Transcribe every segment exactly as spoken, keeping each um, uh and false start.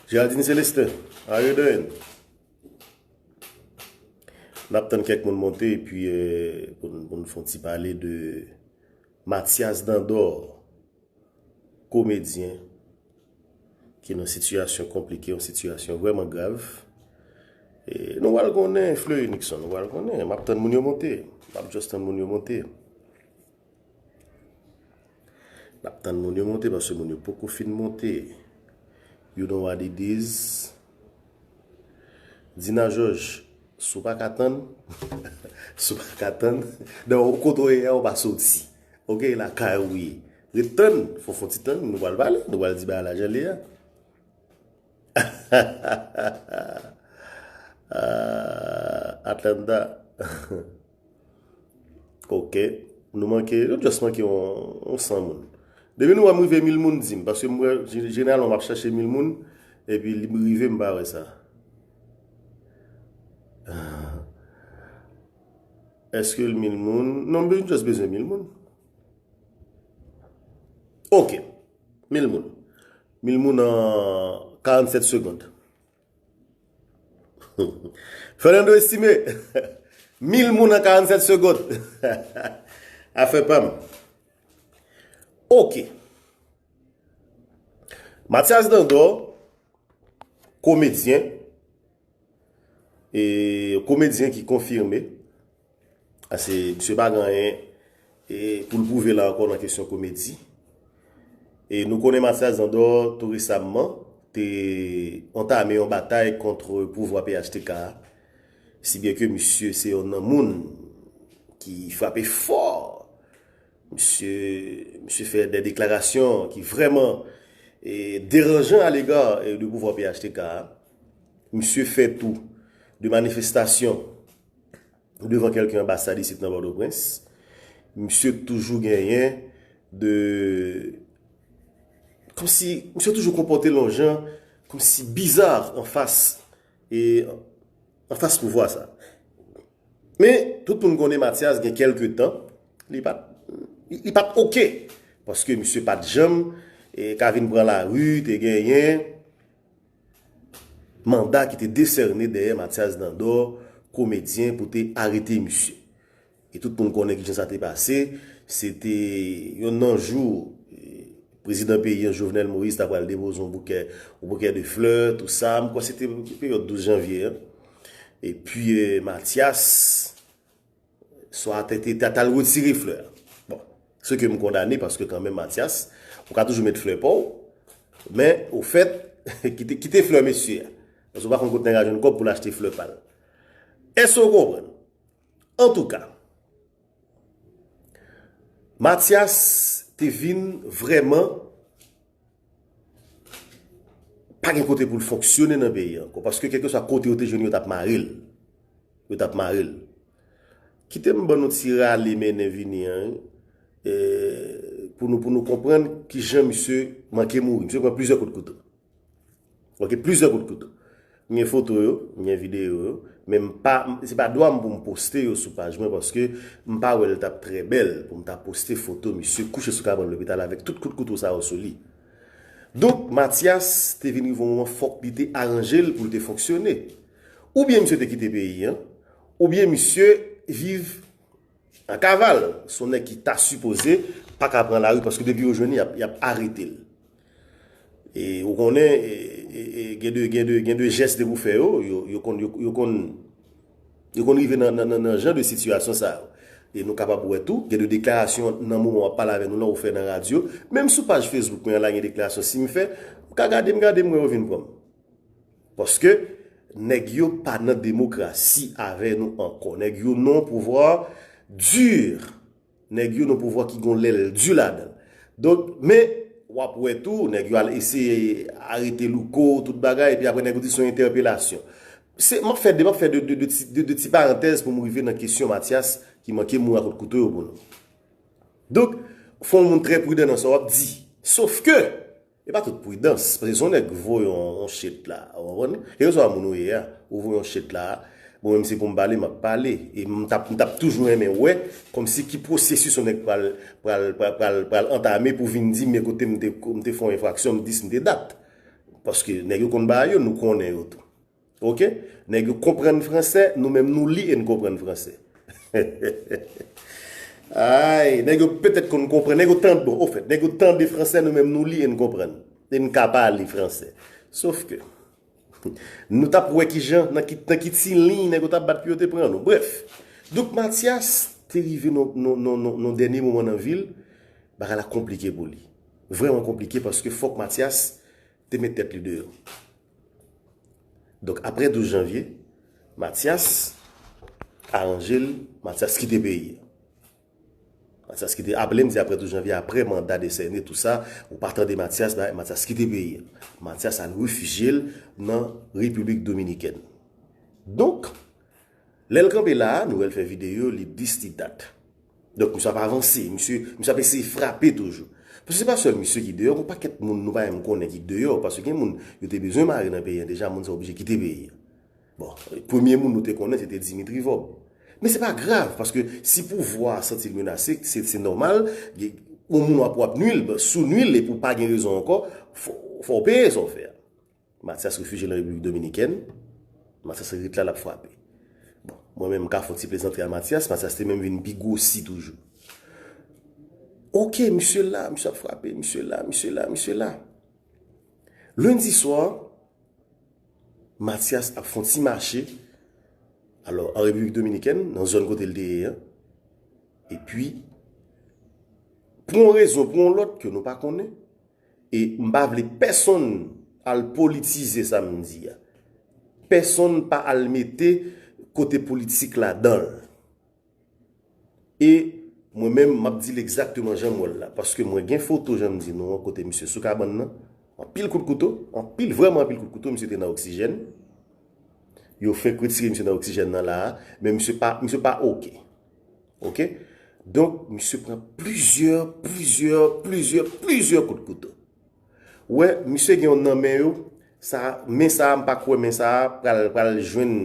Geraldine Célestin, how you doing? N ap tann kèk moun monte epi eh, pou n pou n fè yon ti pale de Mathias Dandor, komedyen ki nan sitiyasyon konplike, yon sitiyasyon vrèman grav. E nou pral konnen, Fleury Nixon, nou pral konnen. M ap tann moun yo monte. M ap just tann moun yo monte. N ap tann moun yo monte paske moun yo poko fin monte. You know what it is. Dina Georges, si w pa ka tann, si w pa ka tann, nan yon kote w ye a, ou pa soti. Ok, lakay ou ye. Ret tann, fò fon ti tann, nou pral pale, nou pral di bagay la jan l ye a. Ah, Atlanta. Ok. Nou manke, nou just manke yon, yon san moun. Depi nou wè m rive mil moun, di m. Paske m wè, jeneralman, m ap chache mil moun, epi li rive, m pa wè sa. Èske l mil moun? Non, m just bezwen mil moun. Ok. Mil moun. Mil moun an karannsèt segonn. Fernando Estimé, mil moun an karannsèt segonn. Afè pa m. Ok. Mathias Dandor, komedyen, e komedyen ki konfime, ase misye pa gen anyen e pou l pwouve la ankò nan kesyon komedi. E nou konnen Mathias Dandor tou resamman te antame yon batay kont pouvwa P H T K a, si byen ke misye se yon nan moun ki frape fò. Misye, misye fè de deklarasyon ki vrèman e, deranjan alega e, de pouvwa P H T K a. Misye fè tou de manifestasyon devan kèlke anbasad isit nan Pòtoprens. Misye toujou genyen de kòmsi misye toujou konpòte l yon jan kòmsi biza anfas e anfas pouvwa sa. Men tout moun konnen Mathias gen kèlke tan li pa t li, li pa t oke paske misye pa t janm e, ka vin pran lari te genyen manda ki te desène dèyè Mathias Dandor, komedyen, pou te arete misye. E tout moun konnen kijan sa te pase. Se te yon nan jou e, prezidan peyi an, Jovenel Moïse, ta pral depoze yon bouke, yon bouke de flè, tou sa. M kwè se te peryòd douz janvye an. Epi e, Mathias, swa te, te, te, t al retire flè a. Bon, se ke m kondane paske kanmenm Mathias, ou ka toujou met flè pa w, men ofèt, kite, kite flè mesye a. Paske ou pa konn kote nèg la jwenn kòb pou l achte flè pa l. Èske w konprann? Antouka, Mathias te vin vrèman pa gen kote pou l fonksyone nan peyi a ankò. Paske kèlkeswa kote yo te jwenn yo t ap mare l. Yo t ap mare l. Kite m ban nou ti rale mennen vini an, eh, pou nou, pou nou konprann kijan misye manke mouri. Misye pran plizyè kout kouto. Ok, plizyè kout kouto. M gen foto yo, m gen videyo yo, men m pa, m- se pa dwa m pou m poste yo sou paj mwen paske m pa wè l t ap trè bèl pou m ta poste foto misye kouche sou kabann lopital avèk tout kout kouto sa yo sou li. Donk, Mathias te vin rive yon moman fòk li te aranje l pou l te fonksyone. Oubyen misye te kite peyi an, oubyen misye viv an kaval. Se yon nèg ki ta sipoze pa ka pran lari paske depi yo jwenn li, y ap, y ap arete l. E ou konnen, e, e, e, gen de, gen de, gen de jès depi w fè yo, yo, yo konn, yo, yo konn, yo konn rive nan, nan, nan, nan jan de sitiyasyon sa yo. E nou kapab wè tou, gen de deklarasyon nan moman w ap pale avè nou la, ou fè nan radyo. Menm sou paj Facebook mwen an la, gen deklarasyon si m fè, m ka gade, m gade, m wè yo vin pran m. Paske nèg yo pa nan demokrasi avè nou ankò. Nèg yo nan pouvwa di. Nèg yo nan pouvwa ki gon lèl di ladan. Donk, men, w ap wè tou, nèg yo al eseye arete Louko, tout bagay, epi apre nèg yo di se yon entèpelasyon. Se, m ap fè de, m ap fè de, de, de, ti- de, de ti parantèz pou m rive nan kesyon Mathias ki manke mouri a kout kouto yo pou nou. Donk, fò yon moun trè pridan nan sa w ap di. Sof ke, e pa tout pridans, paske se yon nèg voye yon, yon shit la, ou konprann? Kèlkeswa moun ou ye a, ou voye yon shit la, bon, menm si pou m pale, m ap pale. E m t ap, m t ap toujou renmen wè, kòmsi ki pwosesis yon nèg pral, pral, pral, pral, pral antame pou vin di, men kote m te, m te fè yon enfraksyon, m di s, m te dat. Paske nèg yo konn bagay yo, nou konnen yo tou. Oke? Nèg yo konprann fransè, nou menm nou li e n konprann fransè. Ay, nèg yo petèt konn konprann, nèg yo tande, bon, ofèt, nèg yo tande fransè, nou menm nou li e n konprann. E n ka pale fransè. Sof ke, nou t ap wè kijan, nan ki, nan ki ti liy nèg yo t ap bat pou yo te pran nou. Brèf, donk Mathias te rive nan, nan, nan, nan, nan dènye moman nan vi l, bagay la konplike pou li. Vrèman konplike paske fòk Mathias te met tèt li deyò. Donk, apre douz janvye, Mathias aranje l, Mathias kite peyi a. Mathias kite, aple m di apre douz janvye, apre manda desène, tou sa, ou pa tande Mathias, ba, Mathias kite peyi a. Mathias al refijye l nan Repiblik Dominikèn. Donk, lè l kanpe la a, nou wè l fè videyo, li dis, li dat. Donk, misye ap avanse, misye, misye ap eseye frape toujou. Paske se pa sèl misye ki deyò, gon pakèt moun nou pa menm konnen ki deyò, paske gen moun yo te bezwen mare nan peyi a deja, moun sa oblije kite peyi a. Bon, premye moun nou te konnen, se te Dimitri Vorbe. Men se pa grav, paske si pouvwa a santi l menase, se, se nòmal, gen, yon moun w ap, w ap nwi l, si w nwi l epi w pa gen rezon ankò, fò, fò w peye sa w fè a. Mathias refijye nan Repiblik Dominikèn, Mathias ret la, l ap frape. Bon, mwen menm, m ka fè yon ti plezantri a Mathias, Mathias te menm vin pi gwosi toujou. Oke, misye la, misye ap frape, misye la, misye la, misye la. Lendi swa, Mathias ap fè yon ti mache, alò, an Repiblik Dominikèn, nan zòn kote l te ye an. Epi, pou yon rezon, pou yon lòt ke nou pa konnen, e m pa vle pèsonn al politize sa m di a. Pèsonn pa al mete kote politik ladan l. E mwen menm, m ap di l egzakteman jan m wè l la. Paske mwen gen foto, jan m di nou an, kote misye sou kabann nan. Anpil kout kouto, anpil, vrèman anpil kout kouto, misye te nan oksijèn. Yo fenk retire misye nan oksijèn nan la a, men misye pa, misye pa oke. Oke? Donk, misye pran plizyè, plizyè, plizyè, plizyè kout kouto. Ou wè, misye gen youn nan men yo, sa, men sa a, m pa kwè men sa a pral, pral jwenn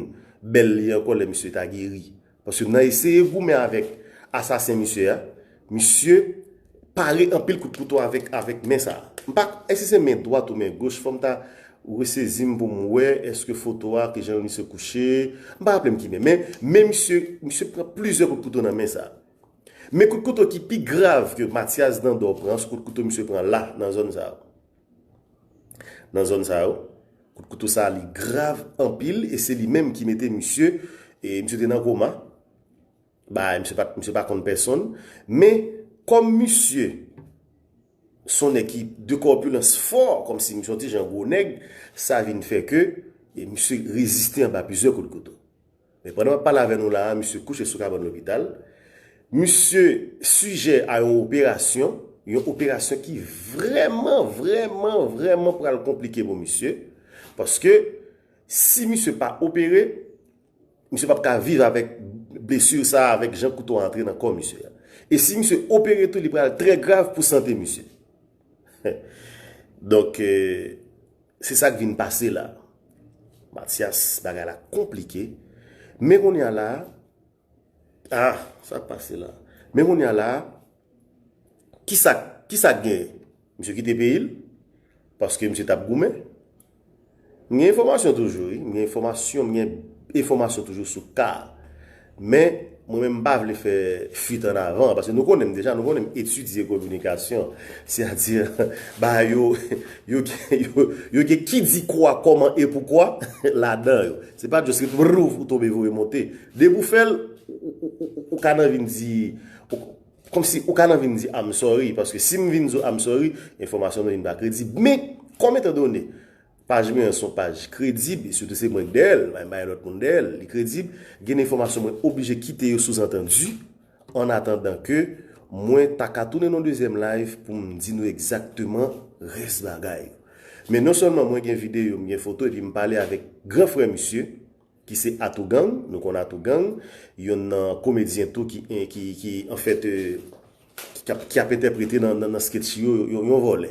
bèl li ankò lè misye ta geri. Paske nan eseye goumen avèk asasen misye a, misye pare anpil kout kouto avèk, avèk men sa a. M pa, èske se men dwat ou men goch, fò m ta resezi m pou m wè, èske foto a, kijan misye kouche, m pa raple m ki men. Men, men misye, misye pran plizyè kout kouto nan men sa a. Men kout kouto ki pi grav ke Mathias Dandor pran, se kout kouto misye pran la, nan zòn sa yo. Nan zòn sa yo. Kout kouto sa a, li grav anpil, e se li menm ki mete misye, e misye te nan koma. Ba, misye pa, misye pa konn pèsonn. Men, kòm misye se yon nèg ki de kòpilans fò, kòmsi misye yon ti jan gwo nèg, sa vin fè ke, e misye reziste anba plizyè kout kouto. Men pandan m ap pale avè nou la a, misye kouche sou kabann lopital. Misye sijè a yon operasyon, yon operasyon ki vrèman, vrèman, vrèman pral konplike pou misye. Paske si misye pa opere, misye p ap ka viv avèk blesi sa a, avèk jan kouto a antre nan kò misye a. E si misye opere tou, li pral trè grav pou sante misye. Donk, eh, se sa k vin pase la. Mathias, bagay la konplike. Men kounye a la, ah, sa k pase la. Men kounye a la, kisa, kisa k genyen? Misye kite peyi l, paske misye t ap goumen. M gen enfòmasyon toujou, wi. M gen enfòmasyon, m gen enfòmasyon toujou sou ka a. Men, mwen menm, m pa vle fè fuite en avant, paske nou konnen m deja, nou konnen m etidye kominikasyon. Sètadi, ba yo, yo, yo, yo gen ki di kwa, kòman e poukwa ladan yo. Se pa just ret brrr, ou tonbe voye monte. Depi w fè l, ou, ou, ou, ou, ou ka nan vin di, ou, kòmsi ou ka nan vin di I'm sorry, paske si m vin di w I'm sorry, enfòmasyon nou vin pa kredib. Men, kòm etan done, paj mwen an se yon paj kredib, e sitou se mwen k dèyè l, pa gen lòt moun dèyè l, li kredib, gen enfòmasyon mwen oblije kite yo souzantandi, an atandan ke mwen ta ka tounen nan dezyèm live pou m di nou egzakteman rès bagay. Men non sèlman mwen gen videyo, m gen foto, epi m pale avèk gran frè misye, ki se Atougang, nou konn Atougang, youn nan komedyen tou ki, ki, ki, anfèt, eh, ki ap, ki ap entèprete nan, nan, nan sketch yo, yon, yon vòlè.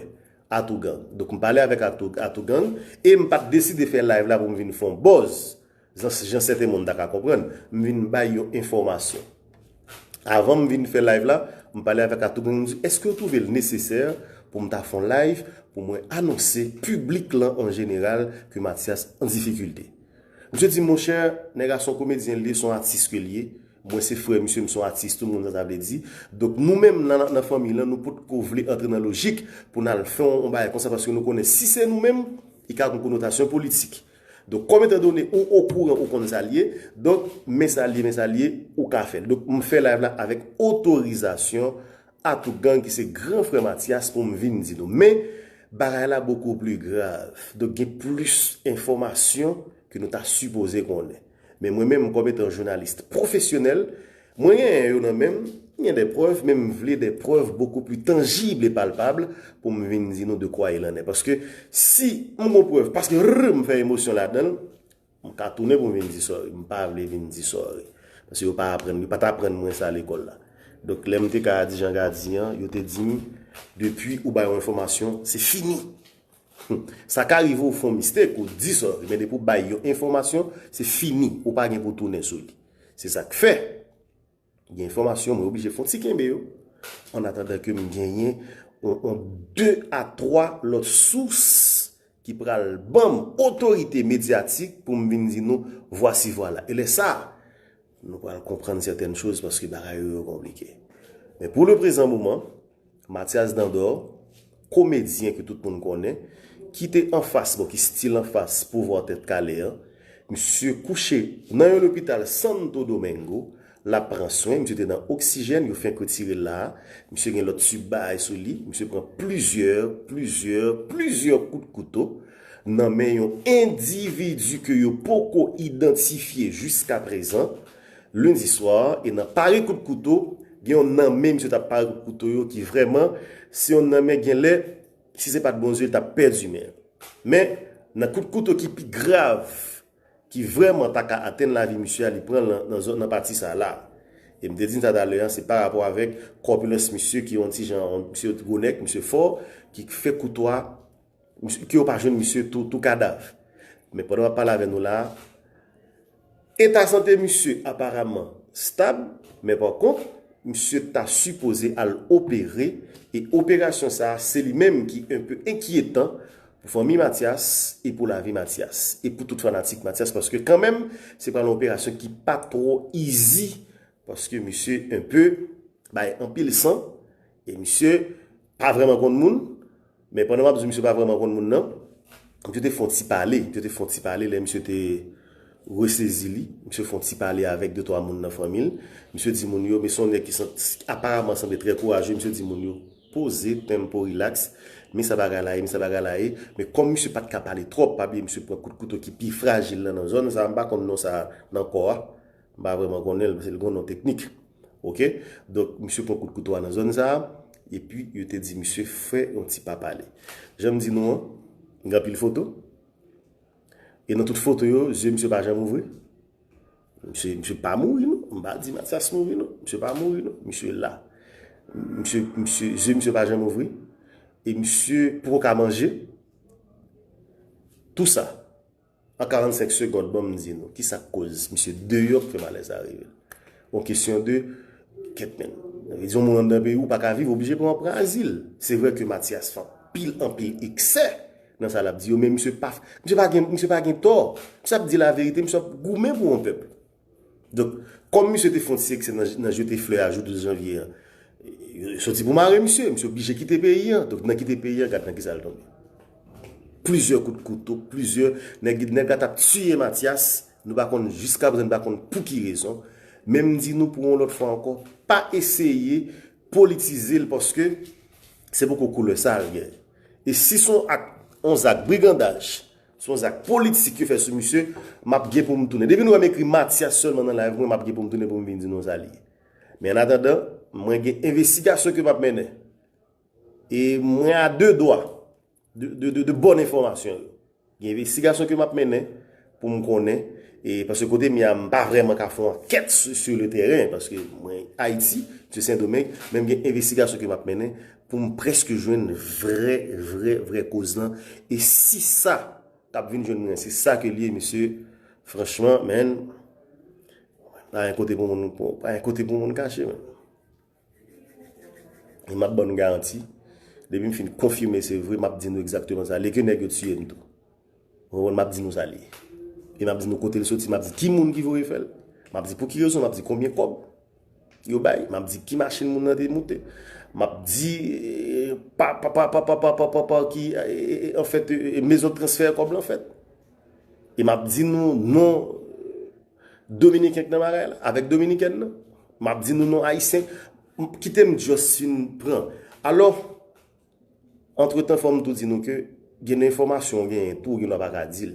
Atougang. Donk, m pale avèk Atou-, Atougang, e m pa t deside fè live la pou m vin fè yon buzz, jan, jan sèten moun ta ka konprann. M vin bay yon enfòmasyon. Avan m vin fè live la, m pale avèk Atougang, m di, èske w twouve l nesesè pou m ta fè yon live, pou mwen anonse piblik lan an jeneral ke Mathias an difikilte. Misye di, monchè, nèg la se yon komedyen l ye, se yon atis ke l ye. Mwen se frè misye, m se yon atis, tout moun sa sa vle di. Donk nou menm nan, nan fanmi lan, nou potko vle antre nan lojik pou n al fè yon, yon bagay konsa, paske nou konnen si se nou menm, li ka gen konotasyon politik. Donk, kòm etan done ou okouran, ou konn sa l ye, donk, men sa l ye, men sa l ye, ou ka fè l. Donk, m fè live la avèk otorizasyon Atougang ki se gran frè Mathias pou m vin di nou. Men, bagay la beaucoup plus grave. Donk, gen plis enfòmasyon ke nou ta sipoze konnen. Men mwen menm, kòm etan jounalis pwofesyonèl, mwen genyen yo nan men m, m gen de prèv, men m vle de prèv beaucoup plus tangible et palpable pou m vin di nou de quoi il en est. Paske si m gon prèv, paske rrr, m fè emosyon ladan l, m ka tounen pou m vin di sorry. M pa vle vin di sorry. Paske yo pa aprann, yo pa t aprann mwen sa lekòl la. Donk, lè m te ka di jan Gad di an, yo te di m, depi ou bay yon enfòmasyon, se fini. Sa ka rive ou fè yon mistake, ou di sorry, men depi ou bay yon enfòmasyon, se fini, ou pa gen pou tounen sou li. Se sa k fè, gen enfòmasyon, mwen oblije fè yon ti kenbe yo, an atandan ke m genyen on, on de a twa lòt sous ki pral ban m otorite medyatik pou m vin di nou, vwasi vwala. E lè sa, nou pral konprann sètèn choz paske bagay yo, yo konplike. Men pou le prezan moman, Mathias Dandor, komedyen ke tout moun konnen, ki te anfas, bon, ki still anfas pouvwa Tèt Kale an, misye kouche nan yon lopital Santo Domingo, l ap pran swen, misye te nan oksijèn, yo fenk retire l la a, misye gen lòt tib bagay sou li, misye pran plizyè, plizyè, plizyè kout kouto nan men yon endividi ke yo poko idantifye jiskaprezan, lendi swa, e nan pare kout kouto, gen yon nan men misye t ap pare kout kouto yo ki vrèman, se yon nan men gen lè, si se pa t Bondye, li t ap pèdi men l. Men, nan kout kouto ki pi grav, ki vrèman ta ka atenn lavi misye a, li pran l nan, nan zòn, nan pati sa la. E m te di n sa talè a, se pa rapò avèk kòpilans misye ki yon ti jan, yon, misye gwo nèg, misye fò, ki fè kouto a, misye, ke yo pa jwenn misye tou, tou kadav. Men pandan m ap pale avè nou la a, eta sante misye aparaman stab, men pa kont, misye ta sipoze al opere, e operasyon sa a, se li menm ki enpe enkyetan pou fanmi Mathias e pou lavi Mathias, e pou tout fanatik Mathias, paske kanmenm, se pral yon operasyon ki pa twò easy, paske misye enpe bay anpil san, e misye pa vrèman konn moun, men pandan m ap di w misye pa vrèman konn moun nan, misye te fè yon ti pale, misye te fè yon ti pale lè misye te resezi li, misye fè yon ti pale avèk de twa moun nan fanmi l, misye di moun yo, men se yon nèg ki san-, aparaman sanble trè kouraje, misye di moun yo, poze, tempo, relax, men sa bagay la ye, men sa bagay la ye, men kòm misye pa t ka pale twòp, pa bliye misye pran kout kouto ki pi frajil lan nan zòn sa, m pa konn non sa nan kò a, m pa vrèman konnen l, paske l gon non teknik. Oke? Donk, misye pran kout kouto a nan zòn sa a, epi yo te di misye fè yon ti pa pale. Jan m di nou an, gen anpil foto. E nan tout foto yo, zye misye pa janm ouvri. Misye, misye pa mouri, non. M pa di Mathias mouri, non. Misye pa mouri, non. Misye la. Misye, misye, zye misye pa janm ouvri. E misye poko ka manje. Tou sa. An karannsenk segonn, ban m di nou, kisa k koz misye deyò k fè malè sa rive l? Yon kesyon de kèt menm. Sa vle di, yon moun anndan peyi, ou pa ka viv, oblije pran, pran azil. Se vre ke Mathias fè anpil, anpil eksè nan sa l ap di yo, men misye pa, misye pa gen, misye pa gen tò. Misye ap di laverite, misye ap goumen pou yon pèp. Donk, kòm misye te fè yon ti eksè nan, nan jete flè a jou douz janvye an, yo soti pou mare misye, misye oblije kite peyi an. Donk, nan kite peyi an, gad nan kisa l tonbe. Plizyè kout kouto, plizyè, nèg, nèg la t ap tiye Mathias, nou pa konn, jiskaprezan, nou pa konn pou ki rezon. Men m di nou pou yon lòt fwa ankò, pa eseye politize l paske se poko koulè sa l gen. E si se yon ak, yon zak brigandaj, se yon zak politik yo fè sou misye, m ap gen pou m tounen. Depi nou wè m ekri Mathias sèlman nan live mwen, m ap gen pou m tounen pou m vin di nou sa l ye. Men an atandan, mwen gen envestigasyon ke m ap mennen. E mwen a de dwa de, de, de, de bòn enfòmasyon yo. Gen envestigasyon ke m ap mennen pou m konnen, e paske kote m ye a, m pa vrèman ka fè yon ankèt sou, sou le teren, paske mwen Ayiti, se Sendomeng, men m gen envestigasyon ke m ap mennen pou m prèske jwenn vrè, vrè, vrè koz lan. E si sa k ap vin jwenn mwen, se sa ke l ye, mesye, franchman, men, pa gen kote pou moun, pou, pa gen kote pou moun kache, men. E m ap ban nou garanti, Depi m fin konfime se vre, m ap di nou egzakteman sa. Lè ke nèg yo tiye m tou. Ou konprann, m ap di nou sa li ye. E m ap di nou kote l soti, m ap di ki moun ki voye fè l. M ap di pou ki rezon, m ap di konbyen kòb yo bay, m ap di ki machin moun nan te moute. M ap di eh, pa pa pa pa pa pa pa pa pa ki eh, eh, anfèt eh, eh, mezon transfè kòb lan fèt. E m ap di nou non dominiken k nan bagay la, avèk dominikèn nan. M ap di nou non ayisyen. Kite m just fin pran. Alò, antretan, fò m tou di nou ke gen de enfòmasyon w genyen tou, ou gen dwa pa ka di l.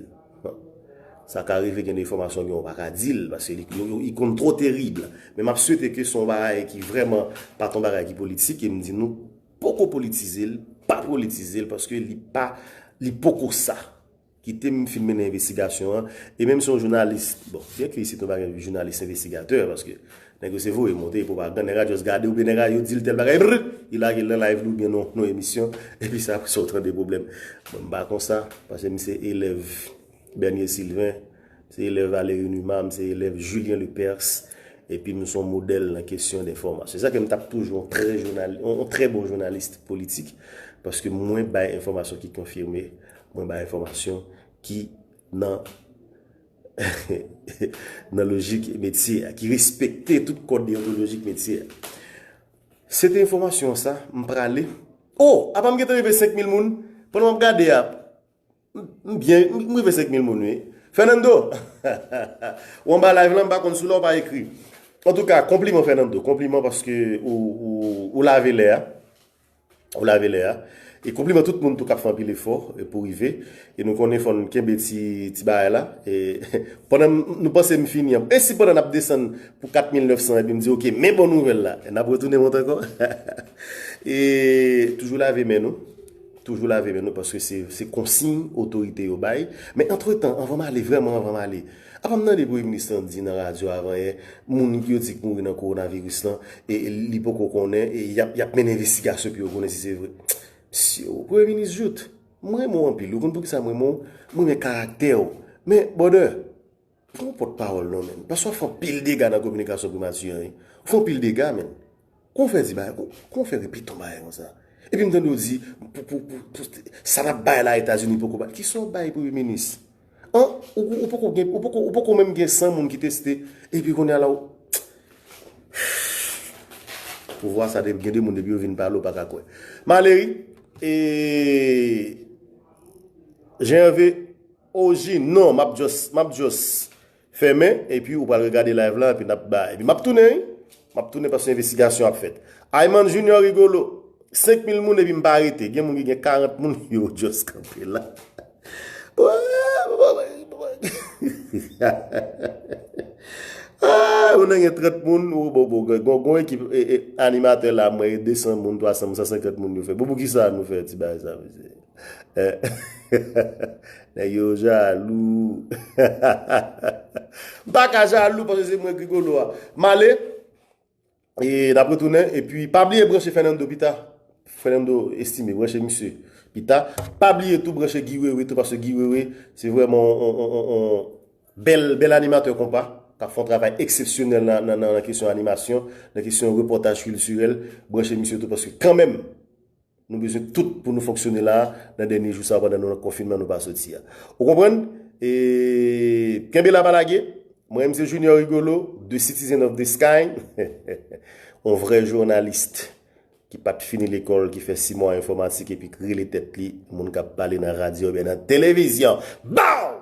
Sa ka rive gen de enfòmasyon w genyen w pa ka di l, paske li, li, li konn twò terib. Men m ap swete ke se yon bagay ki vrèman pa t yon bagay ki politik, e m di nou, poko politize l, pa politize l, paske li pa, li poko sa. Kite m fin mennen envestigasyon an. E menm si yon jounalis, bon, byen ke isit nou pa gen jounalis envestigatè, paske nèg yo se voye monte, pwopagann, nèg a just gade, oubyen nèg a yo di l tèl bagay, brr, li lage l nan live li oubyen non, non emisyon, epi sa apre sa w tande pwoblèm. Mwen m pa konsa, paske m se elèv Bernier Sylvain, m se elèv Valéry Numa, m se elèv Julien Lepers, epi m se yon modèl nan kesyon d enfòmasyon. Se sa ke m t ap toujou yon trè jounal, yon, yon trè bon jounalis politik, paske mwen bay enfòmasyon ki konfime, mwen bay enfòmasyon ki nan nan lojik metye a, ki respekte tout kòd deyontolojik metye a. Se te enfòmasyon sa, m prale. Oh, apa m gentan rive senk mil moun? Pandan m ap gade a, m byen, m rive senk mil moun, wi. Fernando, ou anba live lan, m pa konn si w la ou pa ekri. Antouka, konpliman, Fernando. Konpliman paske ou, ou, ou lave lè a. Ou lave lè a. E konpliman tout moun tou k ap fè anpil efò e pou rive. E nou konnen fò n kenbe ti, ti bagay la. E pandan m- nou panse m fini an. E si pandan n ap desann pou kat mil nèf san epi m di, "Oke, men bon nouvèl la." E n ap retounen monte ankò. E toujou lave men nou. Toujou lave men nou paske se, se konsiy otorite yo bay. Men antretan, anvan m ale, vrèman anvan m ale, apa m tande premye minis lan di nan radyo avan yè, moun ki yo di k mouri nan kowonaviris lan, e li poko konnen, e y ap, y ap mennen envestigasyon pou yo konnen si se vre. Mesye, premye minis Jouthe, m renmen w anpil. Ou konn poukisa m renmen w? M renmen karaktè w. Men, brother, pran pòtpawòl non, menn. Paske w ap fè anpil dega nan kominikasyon primati an, wi. Ou fè anpil dega, menn. Kòman w fè di bagay, kòman w fè repete yon bagay konsa? Epi m tande w di, pou, pou, pou, pou, sa n ap bay la Etazini poko bay. Kisa w bay premye minis? An, ou, ou poko gen, ou poko, ou poko menm gen san moun ki teste. Epi kounye a la, ou, pouvwa sa, gen de moun depi yo vin pale, ou pa ka kwè. Malery, e, Jan Hervé, O J, non, m ap just, m ap just fèmen, epi ou pral regade live la, epi n ap ba, epi m ap tounen, wi. M ap tounen paske envestigasyon ap fèt. Ayman Junior Rigolo, senk mil moun epi m pa rete. Gen moun ki gen karant moun, yo just kanpe la. Ah, ou nan gen trant moun, ou bon, bon, gon, gon ekip e, e, animatè la, mwen, desan moun, twa san moun, san senkant moun yo fè. Bon, poukisa nou fè ti bagay sa, mesye? Eh, nèg yo jalou. M pa ka jalou paske se mwen k rigolo a. M ale, e n ap retounen, epi pa bliye branche Fernando pita. Fernando Estimé, branche misye pita. Pa bliye tou branche Guy Wewe tou, paske Guy Wewe, se vrèman on, on, on, on bèl, bèl animatè konpa, k ap fè yon travay eksepsyonèl nan, nan, nan, nan kesyon animasyon, nan kesyon repòtaj kiltirèl. Branche misye tou, paske kanmenm, nou bezwen tout pou nou fonksyone la, nan dènye jou sa yo, pandan nou nan konfinman, nou pa soti a. Ou konprann? E kenbe la, pa lage. Mwen, m se Junior Rigolo, The Citizen of the Sky. On vrè jounalis ki pa t fini lekòl, ki fè sis mwa enfòmatik epi k rele tèt li moun k ap pale nan radyo oubyen nan televizyon. Bow!